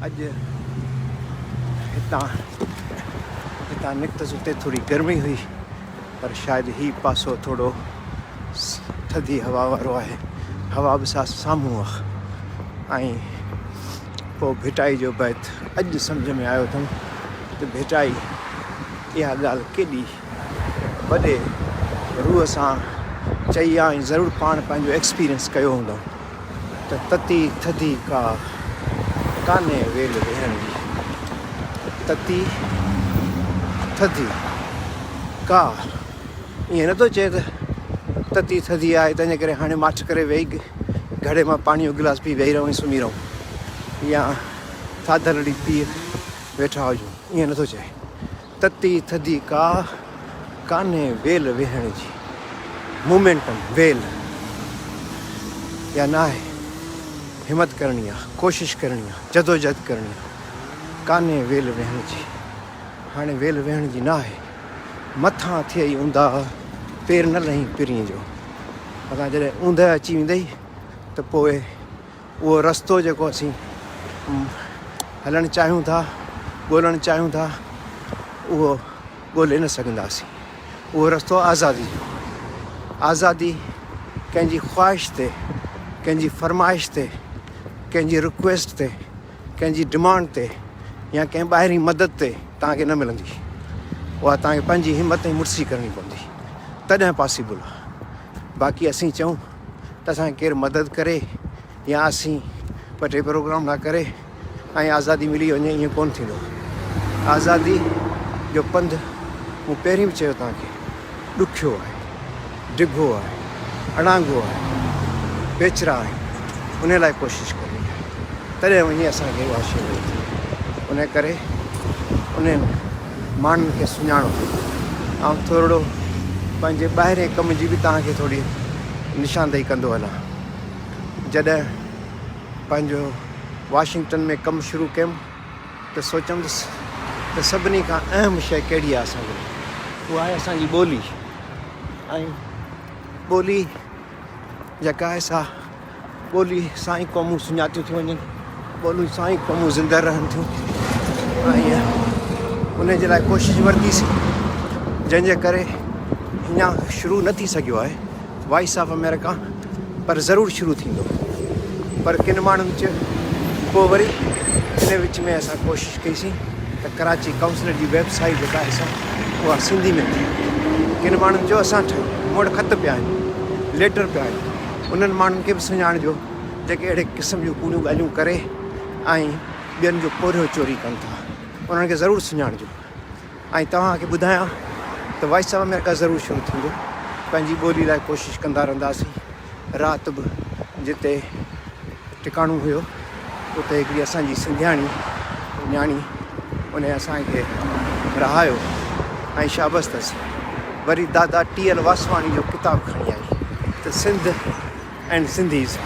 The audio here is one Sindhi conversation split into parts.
اڄ هتان هتان نڪتس اتي ٿوري گرمي هئي پر شايد هي پاسو ٿورو ٿڌي هوا وارو آهي هوا به سا سامهون آ ۽ پوء ڀٽائي جو بيت اڄ سمجهه ۾ آيو اٿم ته ڀٽائي اها ڳالهه ڪيڏي وڏي روح سان چئي آ ۽ ضرور پاڻ پنهنجو ايڪسپيرينس ڪيو هوندو ته تتي ٿڌي ڪا ڪانهي ويل ويهڻ جي تتي ٿڌي ڪا ائين نٿو چئي ته تتي ٿڌي آهي تنهنجي ڪري هاڻي ماٺ ڪري ويهي گهڙي مان پاڻي جو گلاس پي ويهي رهون ۽ سمهي رهون يا ٿاڌلڙي پي ويٺا هجون ائين نٿو چئي تتي ٿڌي ڪا ڪانهي ويل ويهڻ جي مومينٽم ويل يا ناهي همت ڪرڻي آ ڪوشش ڪرڻي آ جدوجهد ڪرڻي آ ڪانهي ويل ويهڻ جي هاڻي ويل ويهڻ جي ناهي مٿان ٿئي اونداهه پير نه لهين پرينء جو متان جڏهن اوندهه اچي ويندئي ته پوء اهو رستو جيڪو اسين هلڻ چاهيون ٿا، ڳولڻ چاهيون ٿا، اهو ڳولي نه سگهنداسين. اهو رستو آزادي جو. آزادي ڪنهن جي خواهش تي، ڪنهن جي فرمائش تي، ڪنهن جي رڪويسٽ تي، ڪنهن جي ڊمانڊ تي يا ڪنهن ٻاهرين مدد تي توهان کي نه ملندي. اها توهان کي پنهنجي همت ۽ مڙسي ڪرڻي پوندي. تڏهن پاسيبل آهي. باقي اسين چئون ته اسان کي ڪير مدد ڪري يا اسين ٻه ٽي پروگرام لا ڪري ۽ آزادي ملي وڃي ائين ڪونه ٿيندو. آزادي جو پنڌ مون پهرين به چيو توهان کي ڏکيو آهي، ڊگهو آهي، اڻانگو آهي، پيچرا آهن، ان لاء ڪوشش ڪرڻي آهي تڏهن وڃي اسان کي اها شيء ملندي. ان ڪري انهن ماڻهن کي سڃاڻو. آئون ٿورڙو پنهنجي ٻاهرين ڪم جي به توهان کي ٿوري نشاندهي ڪندو هلان. جڏهن پنهنجو واشنگٽن ۾ ڪم شروع ڪيم ته سوچيم ته سڀني کان اهم شيء ڪهڙي آهي اسان جي لاء؟ اها آهي اسان جي ٻولي ۽ ٻولي جيڪا آهي سا ٻولي سان ئي قومون سڃاتيون ٿيون وڃن، ٻولي سان ئي قومون زنده رهن ٿيون ۽ ان جي لاء ڪوشش ورتيسين جنهن جي ڪري اڃا شروع نه ٿي سگهيو آهي وائس آف آمريڪا پر ضرور شروع ٿيندو پر ڪن ماڻهن چيو پوء وري ان وچ ۾ اسان ڪوشش ڪئيسين ته ڪراچي ڪائونسلر جي ويب سائيٽ جيڪا آهي سا اها سنڌي ۾ ٿئي ڪن ماڻهن چيو اسان ٺاهيون مون وٽ خط پيا آهن ليٽر پيا آهن انهن ماڻهن کي به سڃاڻجو جيڪي اهڙي قسم جون ڪوڙيون ڳالهيون ڪري ۽ ٻين جو پورهيو چوري ڪن ٿا انهن کي ضرور سڃاڻجو ۽ توهان کي ٻڌايان ته وائس آف آمريڪا ضرور شروع ٿيندو پنهنجي ٻولي لاء ڪوشش ڪندا رهنداسين رات به جتي ٽڪاڻو هيو اتي هڪڙي اسان جي سنڌياڻي نياڻي ان اسان کي رهايو ۽ شابس اٿس وري دادا ٽي ايل واسواڻي جو ڪتاب کڻي آئي ته سنڌ اينڊ سنڌيز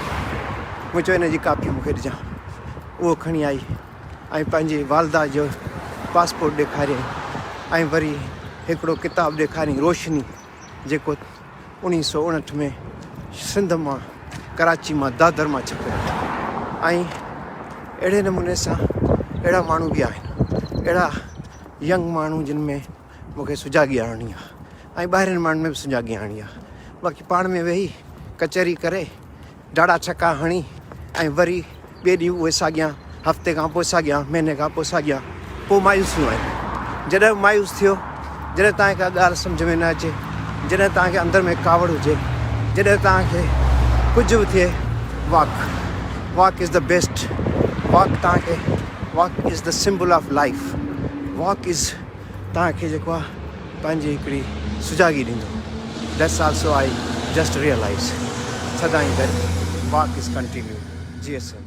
مون چيو ان جي ڪاپي مون کي ڏجان اهو کڻي آئي ۽ پنهنجي والده جو پاسپورٽ ڏيکاريائين ۽ وري هڪڙو ڪتاب ڏيکاريائين روشني جيڪو اوڻيهه سو اڻهٺ ۾ سنڌ مان ڪراچي مان دادر مان ڇپيو ۽ اهڙي نموني سان اهڙا ماڻهو به آهن اهڙا ينگ ماڻهو جن ۾ مون کي سجاڳي آڻڻي آهي ۽ ٻاهرين ماڻهن ۾ به سجاڳي آڻڻي آهي باقي پاڻ ۾ ويهي ڪچهري ڪري ڊاڙا ڇڪا هڻي ۽ وري ٻئي ڏينهن اهي ساڳيان، هفتي کان پوء ساڳيان، مهيني کان پوء ساڳيان، پوء مايوسيون آهن. جڏهن به مايوس ٿيو، جڏهن توهان کي ڪا ڳالهه سمجهه ۾ نه اچي، جڏهن توهان کي اندر ۾ ڪاوڙ هجي، جڏهن توهان کي ڪجهه به ٿئي، walk, walk is the best, walk توهان کي، walk is the symbol of life, walk is توهان کي جيڪو آهي پنهنجي هڪڙي سجاڳي ڏيندو that's also I just realise سدائين گڏ واڪ is continue جي سنڌ.